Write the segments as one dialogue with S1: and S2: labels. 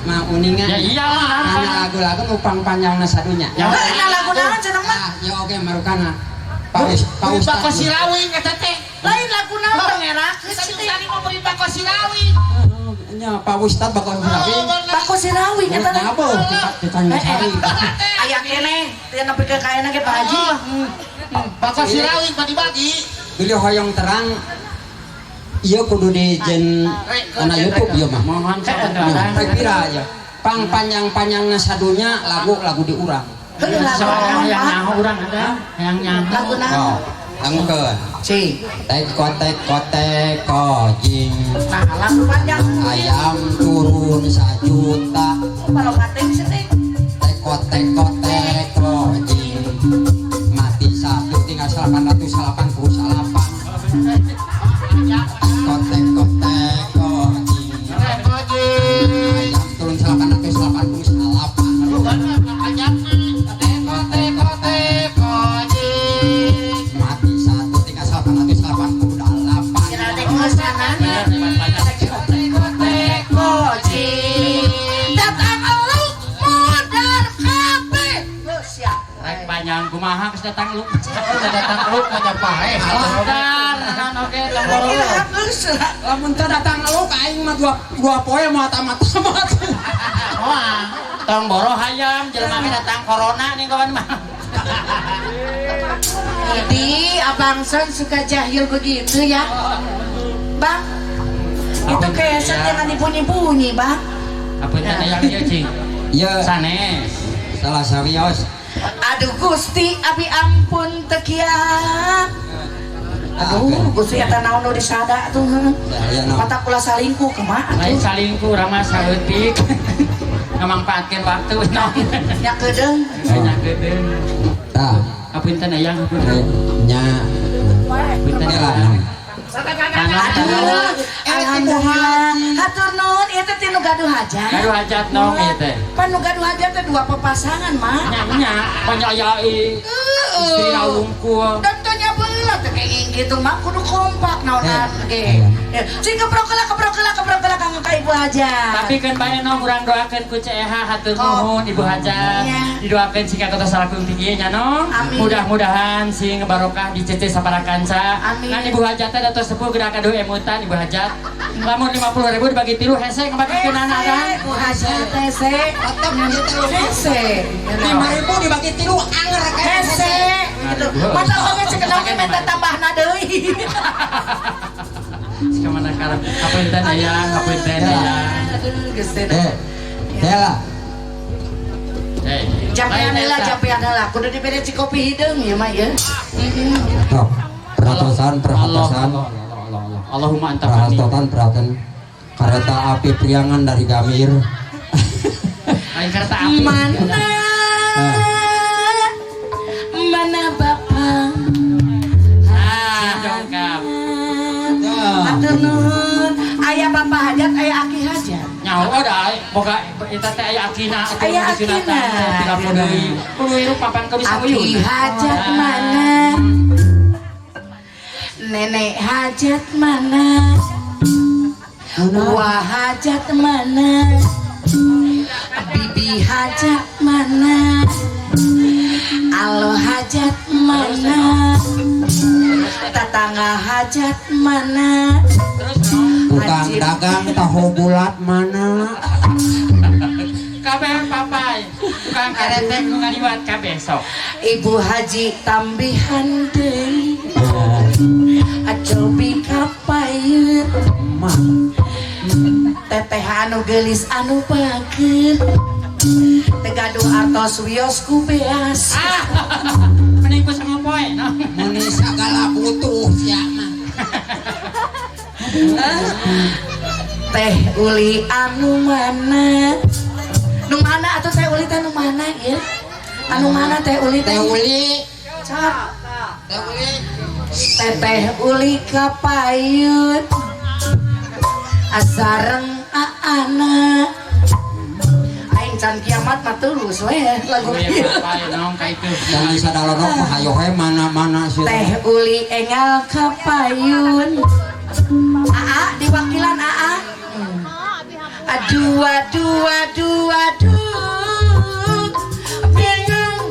S1: Mah uninga.
S2: Ya iyalah.
S1: Ana lagu-lagu nu pangpanjangna sadunya.
S2: Ya.
S3: Nah, lagu naon cenah mah?
S1: Ah, ya oke marukana. Pak Pak
S2: Beli
S1: Ustad.
S2: bako sirawing eta teh.
S3: Lain lagu naon teh ngerakeun
S2: Tadi
S3: sih teh.
S2: tadi mau beli bako sirawing.
S1: Nya Pak Ustad bako sirawing.
S3: Bako sirawing eta teh.
S1: Apa? Kita sari.
S3: Aya keneh, teu nepi ka kaena ge Pak Haji.
S2: Bako sirawing bagi-bagi.
S1: Beliau hoyong terang ieu kudu di jen kana YouTube ieu mah.
S2: Mohon saudara.
S1: Rek pira ya. Pang panjang-panjangna sadunya lagu-lagu di urang.
S3: Heuh lagu
S2: Soalnya
S3: naon,
S2: yang
S3: Pak?
S2: nyaho urang ada, yang nyaho.
S3: Lagu naon?
S1: Oh, langukeun.
S3: Cing.
S1: Teko teko teko jing.
S3: Nah, lagu panjang.
S1: Ayam turun sajuta.
S3: Kalau kating sih teh.
S1: Teko teko teko jing. Mati satu tinggal 888. Teko teko teko jing. Ayam turun 888.
S2: Teko teko teko jing.
S1: Mati satu tinggal 888.
S3: Kira teh geus anana.
S2: Teko teko jing.
S3: Datang eluk modar kabeh. Geus siap.
S2: Rek panjang kumaha geus datang lu.
S4: Datang lu kaca paeh.
S2: Sadar, naon oge tong boro.
S3: Kira geus.
S1: Lamun teu datang eluk aing mah dua dua poe moal tamat-tamat.
S2: Moal. Tong boro hayam jelema ge datang corona nih kawan mah.
S3: Jadi Abang Son suka jahil begitu ya. Bang, itu keset jangan dibunyi-bunyi, Bang.
S2: Apunten aya ieu cing.
S1: Iya,
S2: Sanes.
S1: salah serius.
S3: Aduh Gusti, abi ampun teu kiat. Aduh, Gusti eta naon nu disada tuh.
S1: Ya, naon.
S3: Mata kula salingkuh kumaha
S2: Lain
S3: atuh.
S2: salingkuh ramah saeutik. Ngamangpaatkeun waktu naon.
S3: Nya kedeung.
S2: Banyak geudeung.
S1: Tah,
S2: Apunten aya hapunten.
S1: nya
S2: Punten
S1: lah.
S2: aya.
S3: Aduh, alhamdulillah. Hatur nuhun ieu teh tinu gaduh hajat.
S2: Gaduh hajat nong ieu teh.
S3: Pan nu gaduh hajat teh dua pepasangan mah.
S2: Nya nya panyaya istri wungkul.
S3: Dan tanya beula teh kenging kitu mah kudu kompak naonan ge. Cing keprok heula keprok heula keprok heula kanggo ka ibu hajat.
S2: Tapi kan bae nong urang doakeun ku CEH hatur nuhun Ibu Hajat.
S3: Iya.
S2: Didoakeun sing katos salakung tinggi nya nong.
S3: Amin.
S2: Mudah-mudahan sing barokah di cece sapara kanca.
S3: Amin.
S2: Ngan Ibu Hajat teh datos sepuh geura gaduh emutan Ibu Hajat. Lamun 50.000 dibagi tilu hese ngabagikeunana kan.
S3: Ibu hajat hese.
S1: Tetep ieu teh
S3: Hese.
S1: 5.000 dibagi tilu anger kayak
S3: Hese. Gitu. Mata oge cek oge minta tambahna deui.
S2: Sakamana karep. Hapunten aya, hapunten aya.
S3: Aduh, geus teh.
S1: Eh, Dela,
S2: Eh,
S3: Jampean heula, jampean heula. Kudu dibere ci kopi hideung ieu mah ieu. Heeh.
S1: Tuh, perhatosan, perhatosan,
S2: Allah, Allah, Allah, Allah. Allahumma anta kami.
S1: perhatosan, perhatosan. Kereta api Priangan dari Gamir.
S2: Lain kereta api.
S3: Mana? Mana Bapak?
S2: Ah, dongkap.
S3: Hatur nuhun. Aya Bapak hajat, aya Aki hajat.
S2: Nyawa da boga eta teh aya akina atuh
S3: Aya
S2: disunatan
S3: akina.
S2: teh tidak kudu kudu hirup papan ke bisa
S3: Aki
S2: uyun.
S3: hajat mana? Nenek hajat mana? Wah hajat mana? Bibi hajat mana? Alo hajat mana? Tetangga hajat mana?
S2: Terus no.
S1: Tukang dagang tahu bulat mana?
S2: Kabeh papai. Tukang keretek nu ngaliwat kabeh sok.
S3: Ibu haji tambihan deui. Acobi kapayun.
S1: Mah,
S3: Teteh anu geulis anu bager. Teu gaduh artos wios ku beas.
S2: Ah. Mending ku sangu poe no.
S1: Meni sagala butuh sia mah.
S3: Teh uli anu mana? Nu mana atuh teh uli teh nu mana ieu? Anu mana teh uli
S1: Teh
S3: teh?
S1: uli,
S3: Cap.
S1: teh uli.
S3: Teteh uli kapayun. Asareng aana. Aing can kiamat mah terus we lagu
S2: Kudu
S3: ieu.
S2: papai nong ka itu.
S1: Dan sadalonok mah hayo he mana-mana sih.
S3: Teh uli engal kapayun. Aa diwakilan Aa. Aduh, aduh, aduh, aduh, bingung.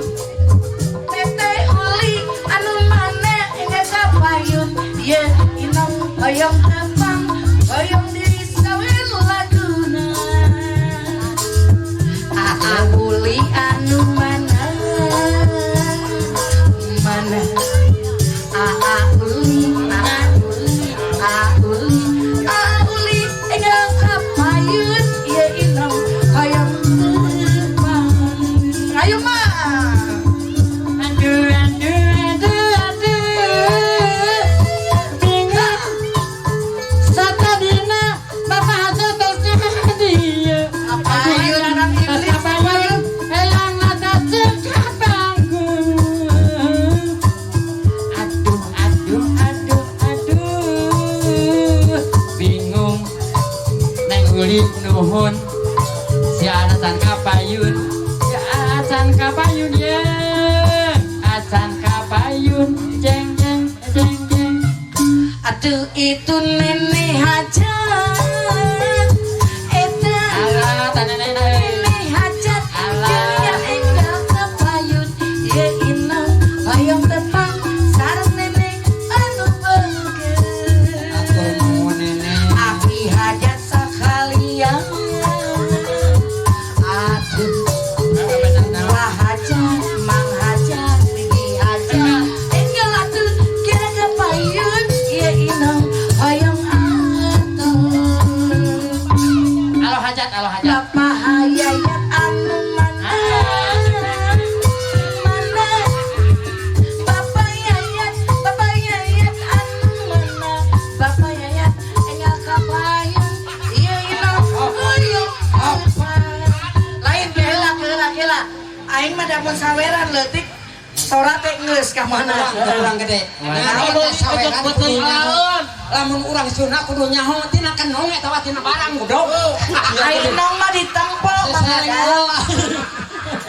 S3: Teteh Uli anu mana enggal kapayun? Ye inong hoyong tepang, hoyong disawin laguna. Aa Uli anu mana? Mana? Aa Uli, Aa Uli, Aa Uli, Aa Uli enggal kapayun. Ye inong hoyong tepang. Ayo mah.
S2: Aduh, aduh, aduh, aduh, bingung. Satadina Bapak Hajat tos ka dieu.
S3: Kapayun anak
S2: Tos
S3: iblis.
S2: kapayun, elang latacen ka panggung. Aduh, aduh, aduh, aduh, bingung. Neng Uli nuhun. Si acan kapayun, si acan kapayun ye, acan kapayun, jeng jeng jeng jeng.
S3: Aduh, itu nenek hajat. Eta
S2: Alah, tanya nenek.
S3: Nenek hajat.
S2: Alah.
S3: Jadian enggal kapayun. Ye inong hoyong tepang sareng nenek anu beungkeut.
S1: Atur nuhun, nenek.
S3: Abi hajat sakalian. Aduh, Wah hajat, mang hajat, bibi hajat. Enggal atuh kira kapayun. Ye inong hoyong atuh.
S2: Alo hajat, alo hajat.
S3: Bapak Hayayat anu mana? Mana? Bapak Yayat, Bapak Yayat anu mana? Bapak Yayat enggal kapayun. Ieu inong hoyong tepang. Lain, kela kela kela. Aing mah da mun saweran leutik sora teh geus ka mana.
S1: Urang urang gede. Nah, teh saweran kudu nyaho. Lamun urang sunah kudu nyaho tina kenong eta mah tina barang goblok.
S3: Aing nong mah ditempo, Mang Adang.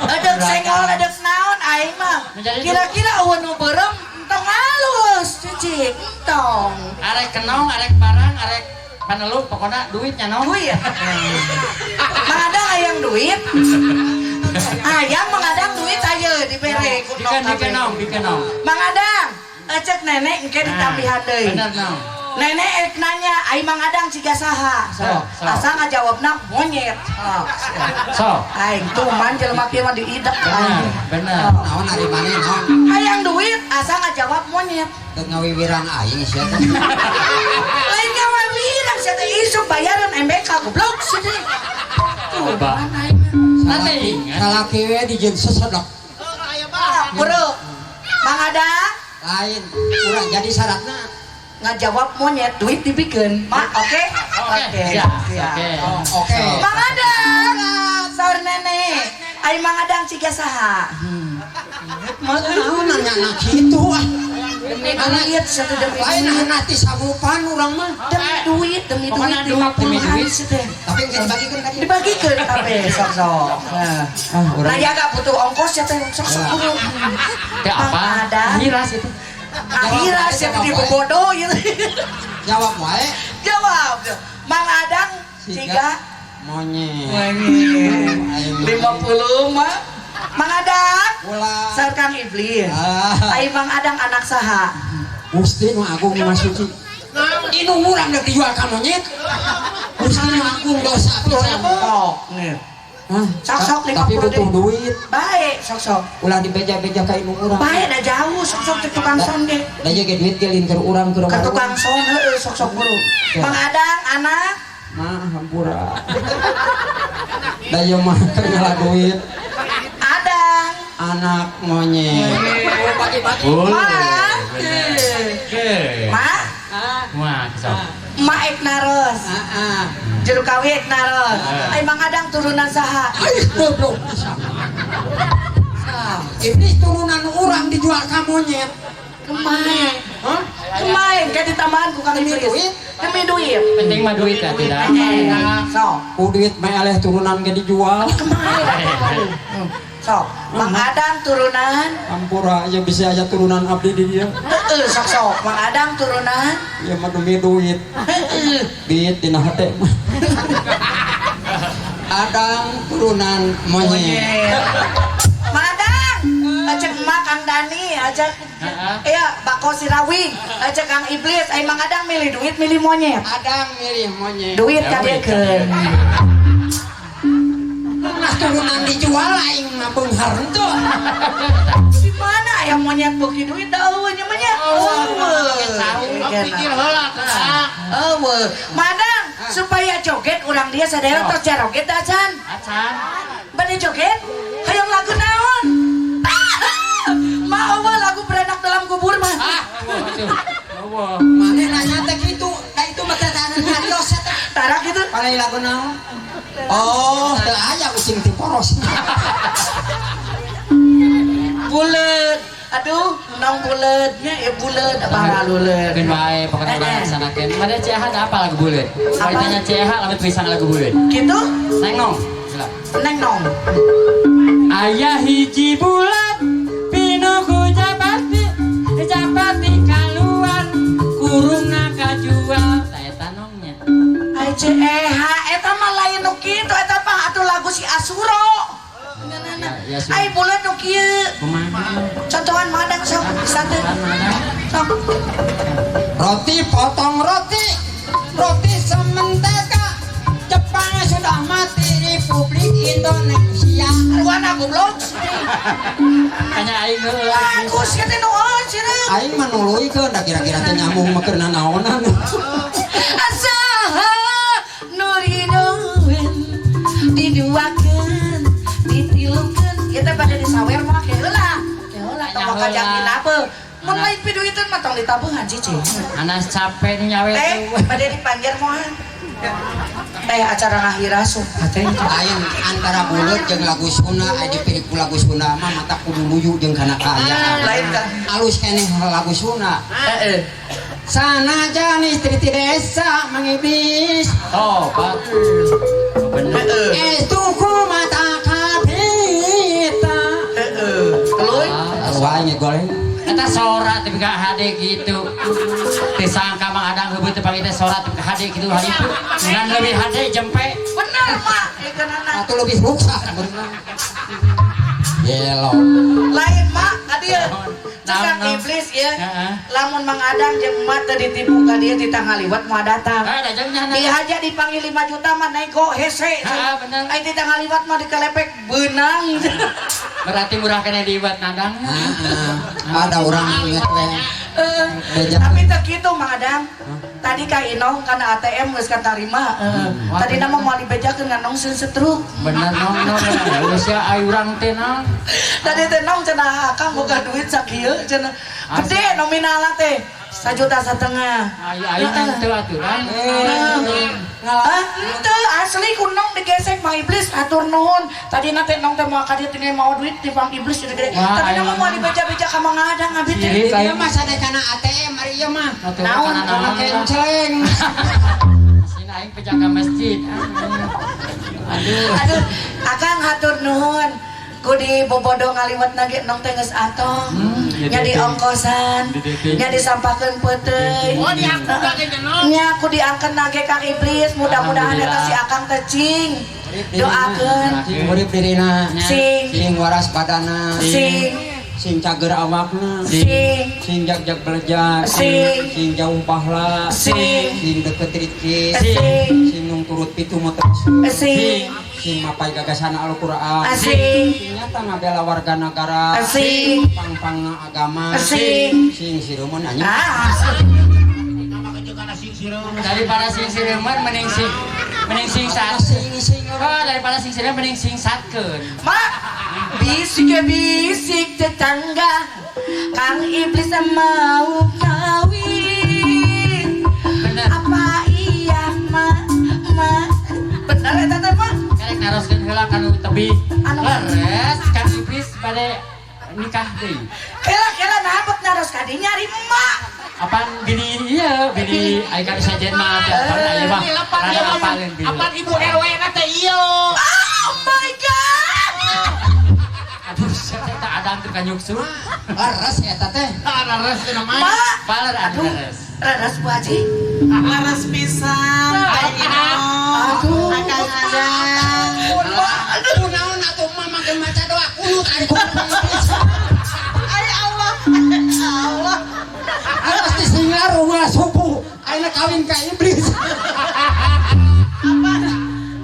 S3: Edek senggol, edek naon aing mah. Kira-kira euweuh nu beureum entong halus cicing entong.
S2: Arek kenong, arek barang, arek paneluk, pokoknya duitnya nong.
S3: Duit. Mang Adang hayang duit. Hayang Mang Adang duit ayo dibere ku nong
S2: Bikin,
S3: kabeh.
S2: bikin nong, bikin nong.
S3: Mang Adang, ecek nenek engke ditambihan deui.
S2: Bener nong.
S3: Nenek ek nanya, ai Mang Adang ciga saha?
S2: So, so.
S3: Asa ngajawabna monyet. Sok.
S2: So,
S3: Aing tuh man jelema kieu mah diidek
S2: bener,
S3: aing.
S2: Bener.
S1: Naon ari maneh naon?
S3: Hayang duit asa ngajawab monyet.
S1: Teu ngawiwiran aing sia teh.
S3: Lain ngawiwiran sia teh, isuk bayaran MBK goblok sia teh. Tuh,
S2: Coba.
S3: man aing mah.
S2: Nanti ingat.
S1: Salaki we dijieun sesedok.
S3: Ah, bro. Mang Adang
S1: Lain urang jadi syaratna
S3: ngajawab monyet duit dibikeun. Mak, oke?
S2: Oke, siap,
S3: siap.
S2: oke.
S1: Oke.
S3: Mang Adang, saur nenek. Ai Mang Adang ciga saha?
S1: Naon nanya na kitu ah.
S3: Demi duit satu, demi
S1: Lain
S3: duit.
S1: nanti sabupan urang mah.
S3: Demi duit, demi duit
S2: Pokoknya
S3: lima
S2: duit, demi
S3: puluhan
S2: duit.
S3: sih teh.
S1: Tapi engke dibagikeun ka dieu.
S3: Dibagikeun kabeh sok sok. Nah.
S1: Ah, urang.
S3: Nah, ya gak butuh ongkos ya teh, sok sok buru.
S2: Teh apa?
S3: Mang Adang.
S2: Hiras itu.
S3: Akhirnya siapa di bodoh gitu.
S1: Jawab wae.
S3: Jawab. Mang Adang ciga
S1: monyet. Aing mah.
S3: 50 mah. Mang Adang.
S1: Ulah.
S3: Saur Kang Iblis.
S1: Ah.
S3: Ai Mang Adang anak saha?
S1: Gusti nu agung nu suci. Indung urang dek dijual ka monyet. Gusti nu agung dosa pisan.
S3: Sok nih.
S1: Hah?
S3: Sok, sok,
S1: Tapi
S3: 50
S1: butuh
S3: deh.
S1: duit.
S3: Baik, sok sok.
S1: Ulah dibeja-beja ka indung urang.
S3: Baik, dah jauh, sok sok ke tukang sound ge.
S1: Da ieu ge duit ge lain keur urang keur
S3: Ke tukang sound heueuh, sok sok buru. Mang Adang anak
S1: Mah hampura. Da ieu mah keur ngalah duit
S3: Adang.
S1: Anak monyet.
S2: Boleh.
S3: Ma.
S2: Oke.
S3: Ma,
S2: Wah, sok.
S3: Ma ek naros.
S1: Heeh.
S3: Juru kawi ek naros. Ai Mang Adang turunan saha?
S1: Ih, goblok pisan. Iblis turunan urang dijual ka monyet.
S3: Kemain.
S1: Hah?
S3: Kemain kayak ditambahan ku Kang
S1: Demi
S3: Iblis.
S1: duit?
S3: Demi duit.
S2: Penting mah duit ya, tidak.
S3: Sok.
S1: Ku duit mah eleh turunan ge dijual.
S3: Kemain. Sok. Mang Adang turunan.
S1: Ampura ya bisa aja turunan abdi di dia.
S3: Heeh, sok sok. Mang Adang turunan.
S1: Ya mah demi duit.
S3: Heeh.
S1: Duit dina hate mah. Adang turunan monyet.
S3: Madang, ajak emak Kang Dani, ajak iya Bako Sirawing, ajak Kang Iblis, ai Mang Adang milih duit milih monyet.
S1: Adang milih monyet.
S3: Duit kadiekeun.
S1: Nah turunan dijual aing mah beunghar henteu.
S3: Di mana aya monyet beuki duit da eueuh nya mah nya? Eueuh.
S4: Pikir heula tah.
S3: Eueuh. Madang, supaya joget urang dia sadaya tos jaroget acan.
S2: Acan.
S3: Bade joget? Hayang lagu naon? Ma eueuh lagu beranak dalam kubur mah.
S2: Ah, eueuh.
S1: Maneh nanya teh kitu, da itu mah teh nyarios eta.
S3: Tara kitu.
S1: Palai lagu naon? Oh, teu aya ucing ti poros.
S3: Bulet. Aduh, nong buletnya ya bulet, abang lulet.
S2: Keun wae pokona urang laksanakeun. Mana CH ada apa lagu buleut? Kalau ditanya CH lamun tulisan lagu buleut.
S3: Gitu?
S2: Neng nong. Gila.
S3: Neng nong.
S2: Ayah hiji bulat pinuh ku japati, japati kaluar kurungna kajual. Tah eta nongnya.
S3: Ai CEH eta mah lain nu kitu eta mah atuh lagu si Asuro.
S2: Ya, ya,
S3: Ai bulet nu kieu.
S2: Kumaha?
S3: Contohan madang sok bisa teu. Sok.
S1: Roti potong roti, roti sementega. Jepang sudah mati, Republik Indonesia.
S3: Arwana goblok.
S2: Kanya aing heueuh.
S3: Aku sia teh nu eueuh cenah.
S1: Aing mah nuluykeun da kira-kira teh nyambung mah keur nanaonan.
S3: Asaha nuridoen diduakeun ditilukeun ieu teh bade disawer mah ke heula. Ke heula tong
S2: Nya
S3: bakal
S2: heula.
S3: jang dinape. Mun lain piduiteun mah tong ditabuhan cici.
S2: Anas capek nu nyawe
S3: Teh bade dipanjer moal. Teh acara ngahirasum teh.
S1: Lain antara buleut jeung lagu Sunda, aya dipilih ku lagu Sunda mah mata kudu luyu jeung kana kaayaan.
S3: Lain kan.
S1: Alus keneh lagu Sunda.
S3: Heeh.
S1: Sanajan istri ti desa mangiblis.
S2: Oh, Pak. Bener.
S3: Heeh.
S1: Es tuku mata kapita.
S3: Heeh. Keluy.
S1: Wah, nya goreng.
S2: Eta sora tapi gak hade gitu. Teu sangka Mang Adang heubeut teu panggil teh sora tapi hade gitu hari itu. Ngan leuwih hade jempe.
S3: Bener mak, ieu
S1: Atau lebih rusak bener. Yelo.
S3: Lain mak, ka dieu. Cekang
S2: Naon, naon?
S3: iblis ya.
S2: Heeh.
S3: Lamun Mang Adang jeung emak teu ditipu ka dieu ti tangaliwat moal datang.
S2: Ah, da jeung nyana.
S3: Dihaja dipanggil 5 juta mah nego hese.
S2: Heeh, bener.
S3: Ai ti tangaliwat mah dikelepek beunang.
S2: Berarti murah kena dibuat nadang.
S1: Heeh. Ada orang inget we.
S3: Heeh. Tapi teu kitu Mang Adang. Tadi ka Inong kana ATM geus katarima. Heeh. Tadi nama moal dibejakeun ngan nong seun setruk.
S2: Bener nong nong. Geus ya ai urang teh naon.
S3: Tadi teh nong cenah akang boga duit sakieu cenah. Gede nominalna teh 1,5 juta.
S2: Ai ai teu aturan.
S3: Hah? Henteu asli ku nong digesek Mang Iblis atur nuhun. Tadi na teh nong teh moal ka dieu teh mau duit ti Mang Iblis jadi gede.
S2: Wah,
S3: Tadi
S2: ayo.
S3: mah moal dibeja-beja ka Mang Adang abi teh.
S2: Sirik,
S1: Ieu mah sade kana ATM ari ieu mah.
S2: Atuh,
S3: Naon?
S2: kana
S1: Kana
S2: naon?
S1: kenceleng.
S2: Sini aing penjaga masjid. Aduh.
S3: Aduh, akang hatur nuhun. Ku di bobodo ngaliwat nage nong teh geus atoh. Nya di ongkosan, nya disampahkeun peuteuy.
S4: Oh, diangkut ge nya nong.
S3: Nya ku diangkeun nage Kang Iblis, mudah-mudahan eta si akang teh cing. Doakeun
S1: Sing urip dirina.
S3: sing
S1: Sing waras badana.
S3: sing
S1: Sing cager awakna.
S3: sing
S1: Sing jag-jag belajar.
S3: Sing.
S1: Sing jauh pahala.
S3: Sing.
S1: Sing deket rezeki.
S3: Sing.
S1: Sing nung turut pitu motor.
S3: sing
S1: Sing mapai gagasan Al-Qur'an.
S3: sing
S1: Sing nyata ngabela warga negara.
S3: Sing.
S1: Pang-pangna agama.
S3: Sing.
S1: Sing sirumun anjing.
S3: Ah,
S2: Daripada sing sireumeun mending sing sat.
S1: Sing sing
S2: Oh, daripada sing sireumeun mending sing satkeun.
S3: Mak, bisik bisik tetangga, Kang Iblis mau kawin.
S2: Bener.
S3: Apa iya mak, mak? Bener eta teh mak?
S2: Karek naroskeun heula kanu tebih.
S3: Anu.
S2: Leres Kang Iblis bade nikah deui.
S3: Kela kela nabek naros kadi nyari emak.
S2: Apaan bini iya bini ai kan sajen mah teh apaan ai mah. Rada apaleun bini.
S4: Apaan ibu RW na teh ieu.
S3: Oh my god.
S2: Aduh, sia teh tak adang teu kanyuksu.
S1: Leres eta teh.
S4: Laras teh namanya.
S3: Mak,
S2: Baler anu
S3: aduh,
S2: leres.
S3: leres Bu Haji.
S5: Laras pisan, Ai Inong.
S3: Aduh.
S5: Akang Adang.
S1: Aduh, naon atuh mama ge maca doa kunut ari kudu iblis.
S5: Ay Allah. Allah.
S1: Ayo pasti singar rumah subuh. Ayeuna kawin ka iblis.
S5: Apa?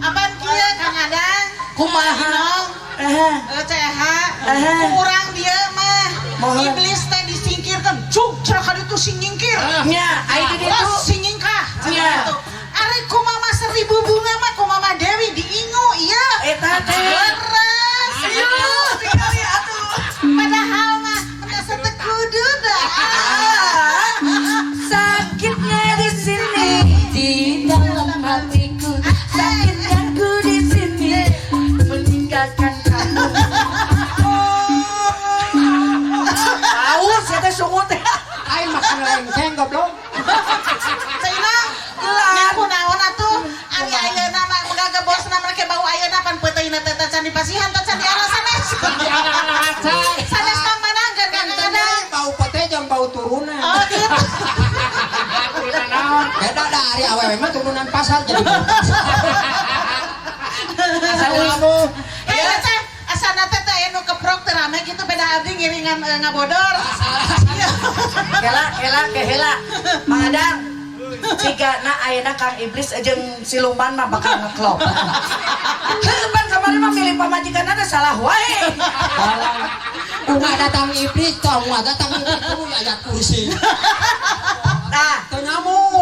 S5: Apaan kieu Kang Adang?
S3: Kumaha?
S5: Inong.
S3: Eh,
S5: Eh, CH.
S3: Eh.
S5: Kurang dia mah.
S3: Mohon.
S5: Iblis teh disingkirkan. Cuk, cenah ka ditu sing nyingkir.
S3: Nya, ai di ditu.
S5: Los sing nyingkah. Cenah
S3: Nya.
S5: kitu. Ari kumama seribu bunga mah kumama Dewi diingu iya.
S3: Eta teh.
S5: Leres.
S3: Iya, tinggali atuh.
S5: Padahal mah merasa teu kudu dah.
S3: Sakitnya di sini, di dalam hatiku. Sakitnya ku di sini, meninggalkan kamu. Tahu saya teh sungut teh.
S1: Aing makan lengkeng goblok.
S5: Cenah, nya kunaon atuh? Ari ayeuna mah megage bosna mah ke bau ayeuna pan peuteuyna teh can dipasihan teh can diara sanes. Sanes pangmanangkeun Kang Adang.
S1: Bau pete jeung bau turunan.
S5: Oh gitu.
S1: Beda dah ari awewe mah turunan pasar jadi bau pasar.
S4: Asal kamu.
S5: Eh teh asana teh teh aya nu keprok teh rame gitu beda abdi ngiringan ngabodor. Iya.
S3: Kela, kela, kehela. Mang Adang. Jika na ayeuna Kang Iblis jeung siluman mah bakal ngeklop. Heuh, pan kamari mah milih pamajikan ada salah wae.
S1: Unga datang iblis, tong unga datang iblis kudu ayat kursi.
S3: Tah,
S1: Teu nyambung.